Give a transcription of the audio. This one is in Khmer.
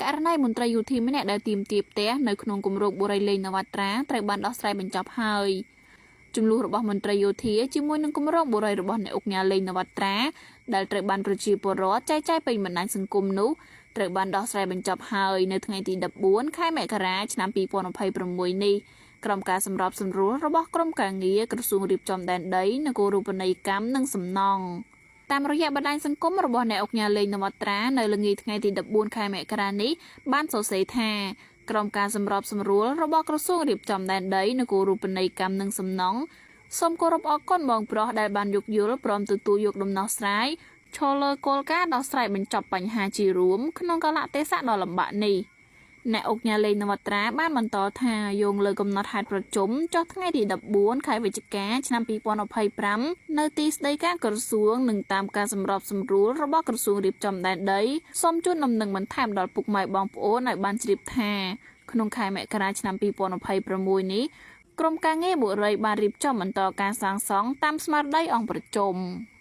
ករណីមន្ត្រីយោធាម្នាក់ដែលទាមទារផ្ទះនៅក្នុងគម្រោងបុរីឡេងនវត្រាត្រូវបានដោះស្រាយបញ្ចប់ហើយជម្លោះរបស់មន្ត្រីយោធាជាមួយនឹងគម្រោងបុរីរបស់អ្នកឧកញ៉ាឡេងនវត្រាដែលត្រូវបានប្រជាពលរដ្ឋចែកចាយពេញបណ្ដាញសង្គមនោះត្រូវបានដោះស្រាយបញ្ចប់ហើយនៅថ្ងៃទី14ខែមករាឆ្នាំ2026នេះក្រោមការសម្របសម្រួលរបស់ក្រុមការងារក្រសួងរៀបចំដែនដីនគររូបនីយកម្មនិងសំណង់តាមរយៈបណ្ដាញសង្គមរបស់អ្នកឧកញ៉ាឡេងនវត្រានៅល្ងាចថ្ងៃទី14ខែមករានេះបានសរសេរថាក្រោមការសម្របសម្រួលរបស់ក្រសួងរៀបចំដែនដីនគររូបនីយកម្មនិងសំណង់សូមគោរពអរគុណបងប្រុសដែលបានយោគយល់ព្រមទទួលយកដំណោះស្រាយឈរលើគោលការណ៍ដោះស្រាយបញ្ចប់បញ្ហាជារួមក្នុងកាលៈទេសៈដ៏លំបាកនេះអ្នកឧកញ៉ាឡេងនវត្រាបានបន្តថាយោងលើកំណត់ហេតុប្រជុំចុះថ្ងៃទី14ខែវិច្ឆិកាឆ្នាំ2025នៅទីស្តីការក្រសួងនិងតាមការសម្របសម្រួលរបស់ក្រសួងរៀបចំដែនដីសូមជូនដំណឹងបន្ថែមដល់ពុកម៉ែបងប្អូនឲ្យបានជ្រាបថាក្នុងខែមករាឆ្នាំ2026នេះក្រុមការងារបុរីបានរៀបចំបន្តការសាងសង់តាមស្មារតីអង្គប្រជុំ។